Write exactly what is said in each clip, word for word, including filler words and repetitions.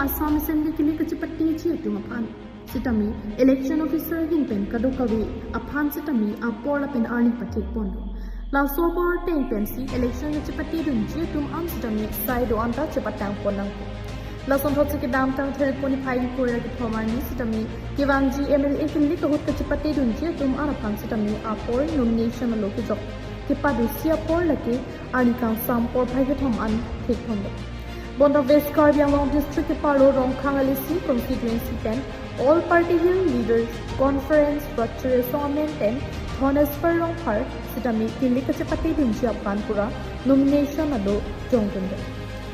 Assam Assembly kili kachepatiji atum aphan sitame election officer ahin pen kadokave aphan sitame apor lapen arni pathek ponlo. Laso apor ateng pensi election kachepatedunji atum an sitame sai do-an ta chepatang pon nangpo. Lasonthotsi kedamtang Therek Poni phai ingkoi ra kethom arni sitame kevangji M L A kili ahut kachepatedunji atum an aphan sitame apor nomination alo kejok kepadosi apor lake arni kangsam porphai kethom an thek ponlo. Bonta West Karbi Anglong District kepalo Rongkhang L A C constituency pen All Party Hill Leaders Conference Rachari Asong amen pen Dhoneswar Rongphar sitame kili kachepatedunji aphan pura nomination alo jongdunlo.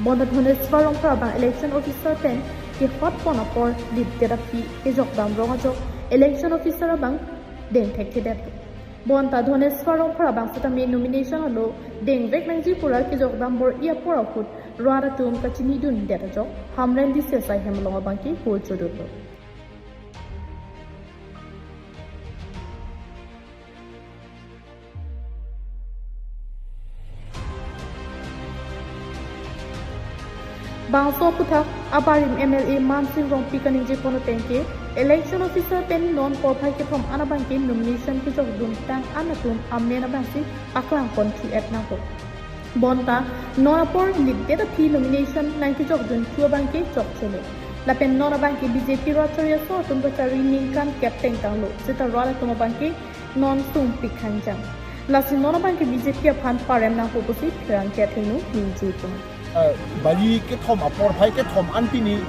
Bonta Dhoneswar Rongphar abang election officer pen kehot pon apor lipdet aphi kejokdam rong ajok election officer abang dengthekthedetlo. Bonta Dhoneswar Rongphar abang sitame nomination alo dengvek nangji pura kejokdam bor-i apor ahut rat atum kachinidundet ajok Hamren D C S I hem along abangke hurchodunlo. Bangso aphuthak abarim M L A Mansing Rongpi kaningje pon ateng ke election officer pen non porphai kethom an abangke nomination kejokdun tang an atum amen abangsi paklang pon thu-et nangpo. Bonta non apor lipdet aphi nomination nangkejokdun thu abangke chokchelo. Lapen non abangke B J P Rachari Asong atum kachari ningkan kep tengtanglo. Seta rat atum abangke non sungpik khangjang. Lasi non abangke B J P aphan parem nangpo pusi pherangke athengno ningje pon. Eh, bali kethom apor phai kethom an pini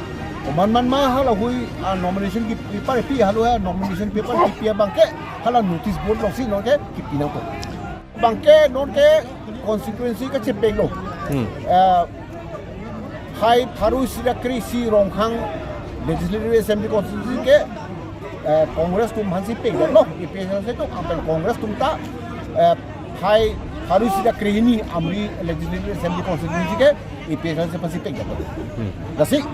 oman man ma halahui, ah, nomination ki paper pi halo ya nomination paper kipi abangke hala notice board alongsi nonke kipi nangpo. Abangke nonke constituency kachepeklo. Hmm. Eh, phai pharo isi ra kre isi Rongkhang Legislative Assembly constituency ke, eh, Congress atum aphansi pekdetlo, A P H L C atum, lapen Congress atum ta, eh, phai pharo isi ra kre hini Amri Legislative Assembly constituency ke A P H L C aphansi pekdetlo. Hmm. Lasi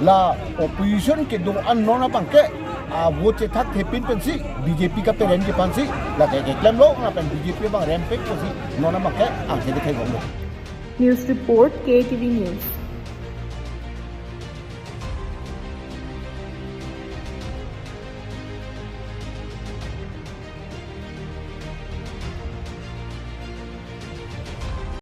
la opposition kedo an non abangke, ah, vote chethakthepin pensi B J P kaperemji aphansi lake keklemlo, lapen B J P abang rempek pusi non abangke angke dikhai bomlo. News report, K T V News.